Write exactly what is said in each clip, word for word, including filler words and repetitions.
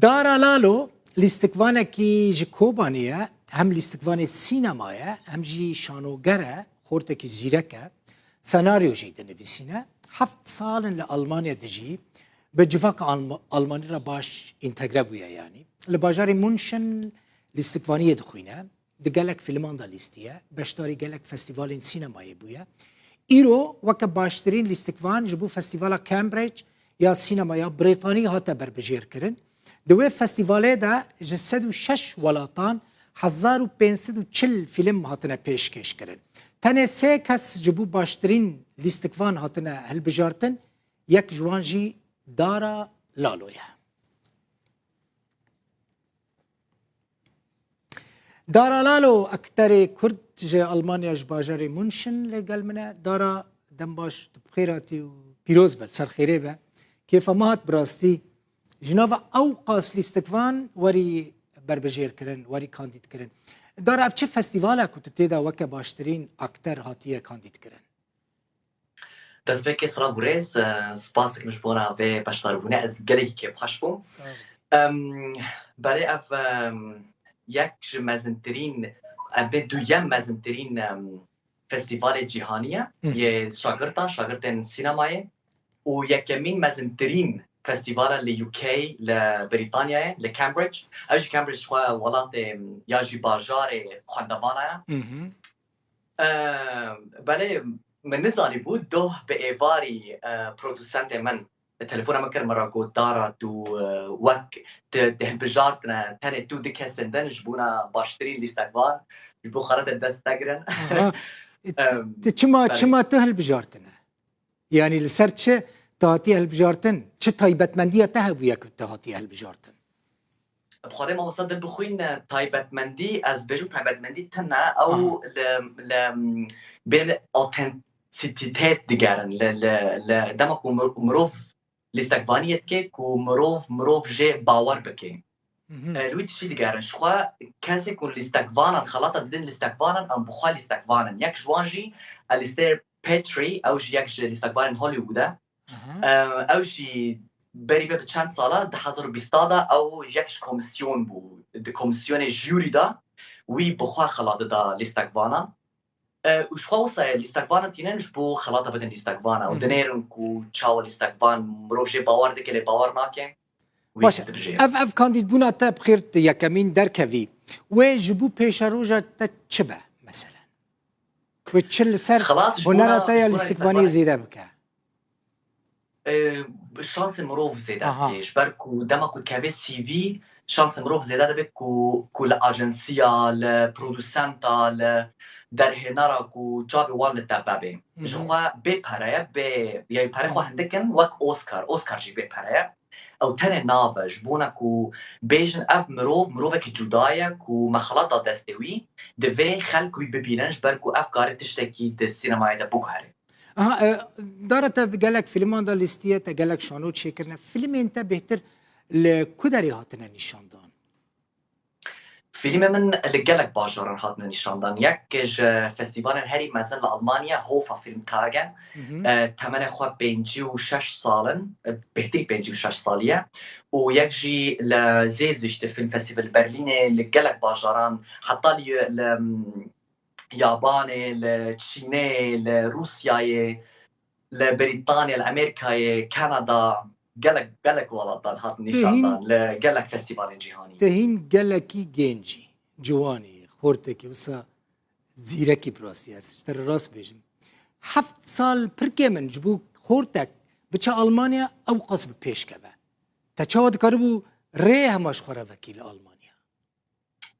Dara Lalo lîstikvanekî ji Kobanê ye, hem lîstikvanê sînema ye, hem jî şanoger e, xortekî zîrek e, senaryo jî dinivîsîne. Heft sal in li Almanya dijî, bi civaka Alm-, Almanî re baş întegre bûye yanî. Li bajarê München lîstikvaniyê dixwîne. Di gelek fîlman de lîstiye, beşdarî gelek festîvalên sînemayê bûye. Îro weke baştirîn lîstikvan ji bo Festîvala Cambridge ya sînemaya Brîtanî hate berbijêrkirin. Di wê festîvalê de ji sed û şeş welatan hezar û pênc sed û çil fîlm hatine pêşkêşkirin. Tenê sê kes ji bo baştirîn lîstikvan hatine hilbijartin, yek ji wan jî Dara Lalo ye. Dara Lalo, ekterê Kurd ji Almanya, ji bajarê München lê gel min e. Dara, dem baş, tu bi xêr hatî û pîroz be, ser xêrê be. Kêfa me hat bi rastî. Ji nava ew qas lîstikvan werî berbijêr kirin, werî kandîd kirin. Dara, ev çi festîval e ku tu tê de weke baştirîn akter hatiye kandîd kirin? Destpêkê silav û rêz, e, spas dikim ji bona vê beşdarbûnê. Ez gelekî kêfxweş bûm. Sağ ol. Em, belê ev, em, yek ji mezintirîn, em bê duyem mezintirîn, em, festîvalê cîhanî ye, Hı hı. yê şagirtan, şagirtên sînemayê û yekemîn mezintirîn festîval e li U K, li Brîtanyayê, li Cambridge. Ew jî Cambridge xwe welatê ya jî bajarê xwendevana ye. Hı hı. Em, belê, min nizanîbû doh bi êvarî, e, produsentê min telefona min kir, min re got, Dara, tu, e, wek tu, tu hilbijartine, tenê tu du kesên din ji bona baştirîn lîstekvan, ji bo xwe re te dest negirin. Aha. E, tu, Em, tu çima, belê. çima tu hilbijartine? Yanî li ser çi tu hatiye hilbijartin? Çi taybetmendiya te hebûye ku tu hatiye hilbijartin? Bi Xwedê mamosta dil bixwîn, e, taybetmendî, ez bêjim taybetmendî tune, ew Aha. li, li, bê li authenticitêt digerin, li, li, li dema ku mir-, mirov lîstekvaniyê dike, ku mirov, mirov jê bawer bike. Mhm. E, li wî tiştî digerin. Ji xwe kesê ku lîstekvanan xelata didin lîstekvanan, em bi xwe lîstekvan in. Yek ji wan jî Alistair Petrie, ew jî yek ji lîstekvanên Hollywood e. Aha. Em, ew jî berî vê bi çend sala, du hezar û bîst de ew yek ji komîsyon bû. Di komîsyonê jûrî de wî bi xwe xelat dida lîstekvanan. E, û ji xwe wisa ye, lîstekvanan tînin ji bo xelata bidin lîstekvana û Hı hı. dinêrin ku çawa lîstekvan mirov jê bawer dike lê bawer nake. Wî Baş e. dibijêrin. Ev, ev kandîdbûna te bi xêr tu yekemîn derkevî. Wê ji bo pêşeroja te çi be, meselen? Wê çi li ser Xelat ji hunera bona, te ya ji bona lîstikvaniyê lîstikvanê zêde bike? E, şansê mirov zêde Aha. dikê. Ji ber ku dema ku dikeve C V, şansê mirov zêde dibe ku, ku li ajansiya, li produsenta, li derhênera ku çavê wan li te vebe. Ji Mhm. xwe bê pere ye, bê, yani pere xwe Mhm. hindik in, wek Oscar. Oscar jî bê pere ye. Ew tenê nav e, ji bona ku bêjin ev mirov, mirovekî cuda ye ku me xelat da destê wî, divê xelk wî bibînin, ji ber ku ev kare tiştekî di sînemayê de biguhere. Aha, e, Dara, te gelek fîlman de lîstiye, te gelek şano çêkirine. Fîlmên te bêhtir li ku derê hatine nîşandan? Fîlmê min li gelek bajaran hatine nîşandan. Yek ji festîvalên herî mezin li Almanya, Hofa Filmtage, Mhm. e, temenê xwe pêncî û şeş sal in, e, bêhtirî pêncî û şeş salî ye. Û yek jî li Seesucht Filmfestival Berlînê, li gelek bajaran, heta li, li, Yabanê, li Çînê, li Rûsyayê, li Brîtanya, li Amerîkayê, Kanada, gelek, gelek welatan hat Tê hîn nîşandan, li gelek festîvalên cîhanî. Te hîn gelekî genc î, ciwan î, xortekî, wisa zîrekî bi rastî, ez ji te re rast bêjim. Heft sal pir kêm in ji bo xortek biçe Almanya ew qas bi pêş keve. Te çawa dikaribû rê hema ji xwe re vekî li Almanya?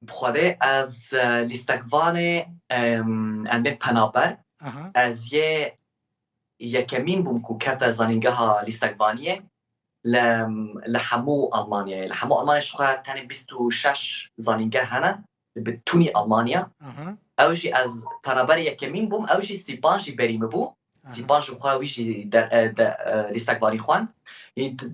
Bi Xwedê ez, e, lîstekvanê, em, em bê penaber. Aha. Ez yê yekemîn bûm ku kete zanîngeha lîstekvaniyê li, li hemû Almanyayê. Li hemû Almanyayê ji xwe tenê bîst û şeş zanîngeh hene. Bi tunî Almanya. Aha. Ew jî ez penaberê yekemîn bûm, ew jî sîpan jî berî min bû. Aha. Sîpan ji xwe wî jî der, e, de, e, lîstekvanî xwend. Yê t-,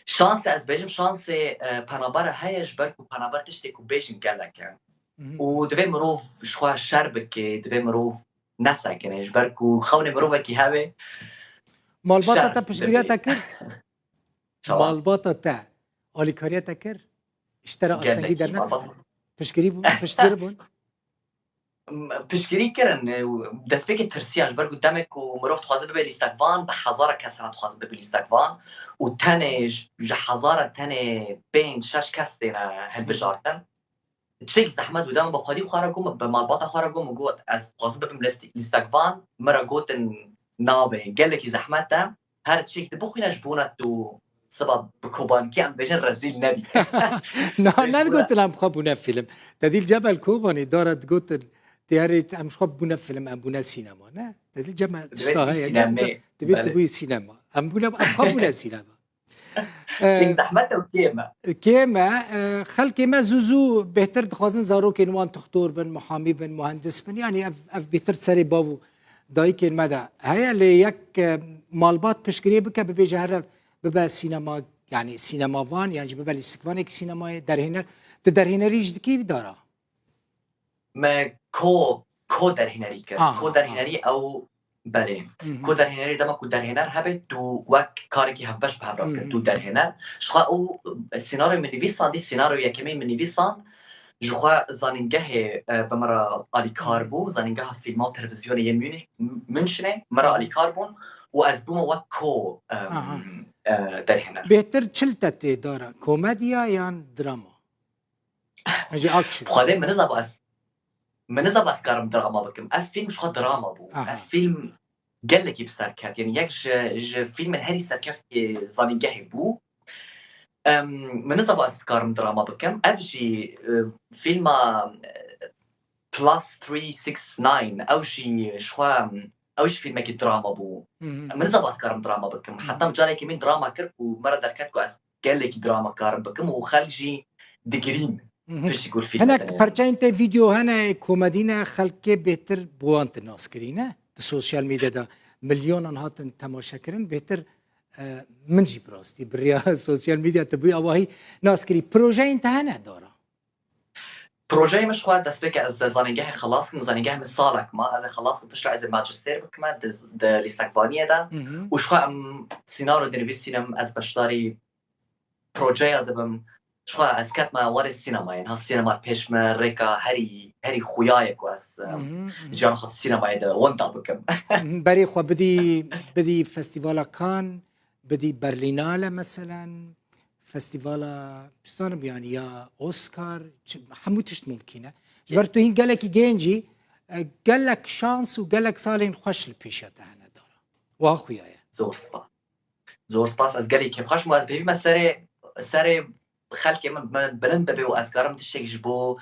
şansê, ez bêjim, şansê, e, penabera heye, ji ber ku penaber tiştê ku bêjin gelek e. Mhm. Û divê mirov ji xwe şer bike, divê mirov nesekine, ji ber ku xewnê mirovekî hebe Malbata şer te piştgiriya dibê. te kir? Çawa? Malbata te Alîkariya te kir? Ji te re astengî dernexistin? Piştgirî bûn? Piştgir bûn? Piştgirî kirin, e, û destpêkê tirsiyan, ji ber ku demek ku mirov dixwaze bibe lîstekvan, bi hezara kes hene dixwaze bibe lîstekvan û tenê ji, ji hezara tenê pênc şeş kes têne hilbijartin. Tiştekî zehmet bû, dema bi xwedî xwe re got, min bi malbata xwe re got, min got, ez dixwazim bibim lîstek-, lîstekvan, min re gotin nabe, gelekî zehmet e, her tiştekî tu bixwîne ji bona tu siba bi kobankî em bêjin rezîl nebî. Na, nedigotin em xwe bûne fîlm. Te dî li Cebel Kobanî dara digotin, diyarê em xwe bûne fîlm, em bûne sînema, ne? Te dî Cebel tişta heye, divê tu bûyî sînema. Em bûne, em xwe bûne sînema. Çing zehmet e û kêm e. Kêm e. E, xelkê me zû zû bêhtir dixwazin zarokên wan toxtor bin, muhamî bin, muhendis bin. Yanî ev, ev bêhtir serê bav û dayikên me de heye. Lê yek, e, malbat piştgiriyê bike, bibêje here bibe sînema, yanî sînemavan, yan jî bibe lîstikvanekî sînemayê, derhêner. Tu derhênerî jî dikî dara? Me ko, ko derhênerî kir. Aha, ko derhênerî aha. Ew, belê. Hı hı. Ko derhênerî dema ku derhêner hebe, tu wek karekî hevbeş bi hev re Hı hı. Tu derhêner. Ji xwe û senaryo min nivîsandî, senaryo yekemî min nivîsand, ji xwe zanîngehê, e, bi min re alîkar Hı hı. Bû, zanîngeha fîlma û televîzyonê yê Munî-, Münşinê, min re Hı hı. Alîkar bûn û ez bûme wek ko, em, Aha. E, derhêner. Bêhtir çi li te tê dara? Komediya yan drama? Ji action. Xwedê min nizam ez, min nizam ez karim drama bikim. Ev fîlm ji xwe drama bû. Aha. Ev fîlm gelekî bi ser ket. Yanî yek ji, ji fîlmên herî serkeftî zanîngehê bû. Em, min nizam ez karim drama bikim. Ev jî, e, fîlma, e, Plus three six nine, ew jî ji xwe, ew jî fîlmekî drama bû. Hı hı. Min nizam ez karim drama bikim. Hı hı. Heta carekî min drama kir ku me re derket ku ez gelekî drama karim bikim û xelk jî digirîn Hı hı. Piştî ku fîlm Hinek tenê. Perçeyên te vîdeo hene, komedî ne, xelkê bêhtir bi wan tu nas kirî, ne? Di sosyal medyada milyonan hatin temaşe kirin, bêhtir, e, min jî bi rastî bi riya sosyal medya tu bûyî awahî nas kirî. Projeyên te hene dara? Projeyê min ji xwe destpêkê ez zanîngehê xelas kim, zanîngehê min salek ma, ez ê xelas kim, piştre ez ê majistêr bikime di, di lîstekvaniyê de Hı hı. Û ji xwe em sînaro dinivîsînim, ez beşdarî projeya dibim. Ji xwe ez ketime warê sînemayê. Niha sînema pêş me rêka herî, herî xuya ye ku ez, Hı hı, hı hı. Jiyana xwe di sînemayê de wenda bikim. Hı hı, berê xwe bidî, bidî festîvala Cannes, bidî Berlînale meselen, festîvala, bizanim yanî ya Oscar, çi, hemû tişt mumkîn e. Ji ber tu hîn gelekî genc î, e, gelek şans û gelek salên xweş li pêşiya te hene dara. Wiha xuya ye. Zor spas. Zor spas, ez gelekî kêfxweş bûm. Ez pêvî me serê, serê xelkê min, min bilind bibe û ez karim tiştek ji bo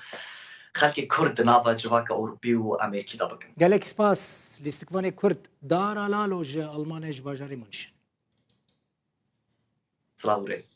xelkê Kurd di nava civaka Ewropî û Amerîkî de bikim. Gelek spas, lîstikvanê Kurd Dara Lalo ji Almanyayê ji bajarê München. Silav û rêz.